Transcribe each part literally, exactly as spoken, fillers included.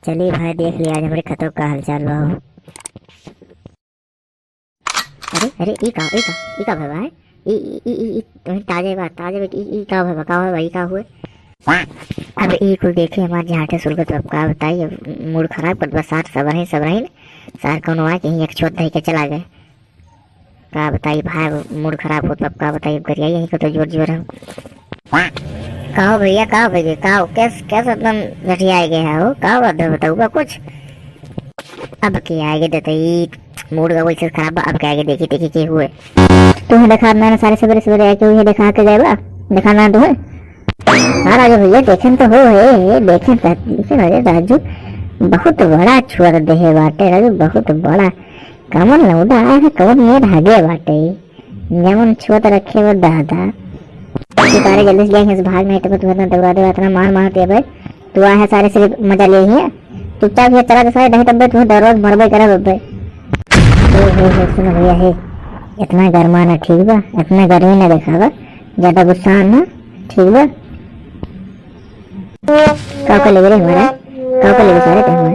चलिए भाई, देख लिया आज हमरे खेतों का हालचाल बा हो। अरे, अरे, ई का, ई का, ई का भवा है? ई, ई, ई, ई, ई, तुम ताजे बा, ताजे बा, ई, ई का भवा, का भवा, ई का हुए? अब ई कुल देखे हमार झांटे सुलगत बा, का बताई, अब मूड खराब कर बा, सार सब रही, सब रही, सार कौनो आ के ही एक छोट धई के चला गए। का बताई भाई, मूड खराब होत बा, का बताई, अब गरिया यही को तो जोर जोर है। का हो भैया, का हो भैया, का हो, कैस-, कैसे एकदम झठियाए गए है हो, का हो बात है, बताऊ बा कुछ? अब के आगे देते ही मूड का वैसे खराब बा, अब के आगे देखी देखी के हुए। तू ही देखा, मैंने सारे सवेरे सवेरे आके वही देखा के गए बा, देखा ना तू है। हाँ राजू भैया, देखें तो हो, हे, हे, देखें तो, देखें, अरे राजू, बहुत बड़ा छोड़ दे है बाटे राजू, बहुत बड़ा। कवन लौंडा आया है, कवन मेर हगे बाटे, जवन छोड़ रखे वो दादा। तू सारे जल्दी से जाएंगे, भाग, नहीं तो तू इतना दौड़ा दे, इतना मार मार दे बे। तू आया है सारे सिर्फ मजा ले ही है, चुपचाप ये चला दे सारे, नहीं तब बे तू दररोज मरबे करे बब्बे। हे, हे, हे, सुनो भैया, हे, इतना गरमा ना ठीक बा, इतना गर्मी ना देखावा, ज्यादा गुस्सा ना, ठीक बा? का कर लेबे रे हमारा? का कर लेबे सारे ते हमार?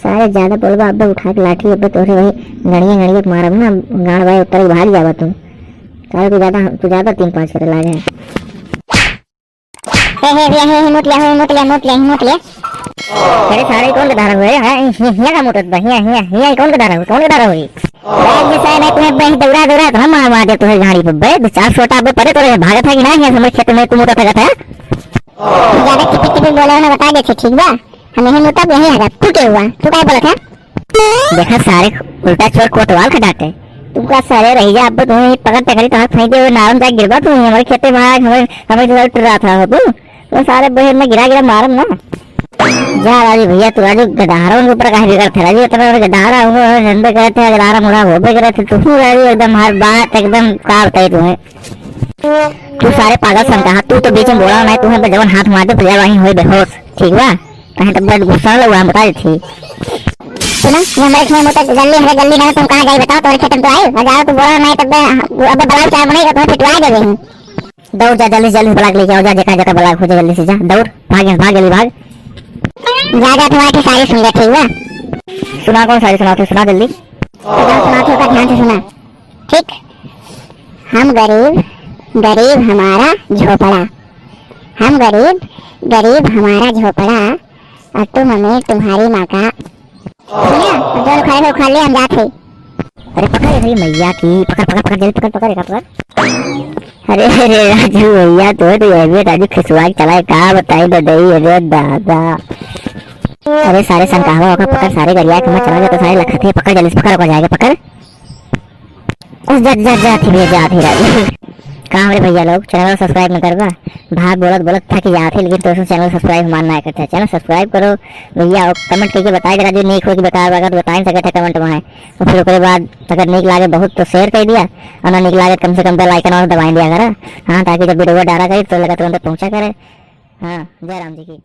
सारे ज्यादा बोलबा, अब्बे उठा के लाठी, अब्बे तोहरे वही गड़िया, गड़िया के मारब ना, गाड़ भाई उतर के भाग जाबा तू। सारे तू ज्यादा, तू ज्यादा तीन पाँच करे लागे है। हे, हे, हे, हे, हे, मुत लिया, हे, मुत लिया, मुत लिया, मुत लिया। अरे सारे कौन के धारा हुए? हाँ, हिया, हिया का मुतत बा? हिया, हिया, हिया कौन के धारा हुए? कौन के धारा हुई? अरे जी साहब, मैं तुम्हें बे दौड़ा, दौड़ा तो हम मार, मार दे तुम्हें गाड़ी पे बे। दो चार छोटा बे परे तोरे भागत है कि ना? हिया हमरे खेत में तू मुतत है। ज्यादा चिपिक चिपिक बोले हो ना, बता दे, ठीक बा? हम यही मुतब, यही हगा। तू के हुआ? तू काहे बोलत है? देखा सारे उल्टा चोर कोतवाल का डांटे। तू का सारे रह जा, अब तुम्हें पकड़ टकरी तो हाथ फेंक दे, नारम जाके गिरबा तू, हमारे खेते में आज हमें, हमें जो उठ रहा था तू, वो सारे बहेर में गिरा गिरा मारम ना। जा राजू भैया, तू राजू गदहारा उनके ऊपर काहे बिगड़त है राजू, इतना बड़ा गदहारा हो, झंडे करत है, गदहारा मुड़ा हो, बिगड़त है तू राजू, एकदम हर बात एकदम का बताई तुम्हें। तू सारे पागल सन कहा, तू तो बीच में बोला नहीं, तुम्हें जवन हाथ मार दे, तो वहीं होए बेहोश, ठीक बा? कहीं तो बड़ा गुस्सा लगा, हम बता देती। सुना, ये हमारे खेत में तो गली, हमारे गली ना, तुम कहाँ जाई बताओ, तुम्हारे खेत में तो आई, और जाओ तो बोला नहीं, तब बे-, अब बलाव चार बनाई, तुम्हें पिटवा दे रही। दौड़ जा, जल्दी से जल्दी से ब्लाक लेके आओ, जा, जेका जेका ब्लाक हो जा, जल्दी से जा, दौड़, भाग यहाँ, भाग, जल्दी भाग। जा, जा, तुम्हारे के सारे सुन गए, ठीक बा? सुना, कौन सारे सुनाते, सुना जल्दी। तो जो सुनाते हो, ध्यान से सुना, ठीक? हम गरीब, गरीब हमारा झोपड़ा, हम गरीब, गरीब हमारा झोपड़ा, और तुम अमीर, तुम्हारी माँ का। सुनिया, जो उखाड़े उखाड़ ले, हम जाते। अरे पकड़, अरे मैया की, पकड़, पकड़, पकड़, जल्दी पकड़, पकड़, एक पकड़। अरे, अरे, राजू भैया, तो, तो ये भी राजू खिसवा के चला है, का बताई ददई, अरे दादा। अरे सारे संकाहवा ओका पकड़, सारे गरिया के मत चला जाता, सारे लखत है, पकड़ जल्दी से, पकड़, ओका जाएगा, पकड़। जा, जा, जा, थी भैया, जा, थी राजू। का हमरे भैया लोग channel subscribe न करबा? भाग बोलत बोलत थक जात है, लेकिन तो channel subscribe हमार ना करते। Channel subscribe करो भैया, और comment करके बताए दे राजू, नीक हो कि बेकार बा, तो बताए सकते हैं comment में। और फिर ओकरे बाद अगर नीक लागे बहुत तो share कर दिया, और ना नीक लागे कम से कम bell icon और दबाई दिया करा। हाँ, ताकि जब video डाला करी तो लगा तुरंत पहुँचा करे। हाँ, जय राम जी की।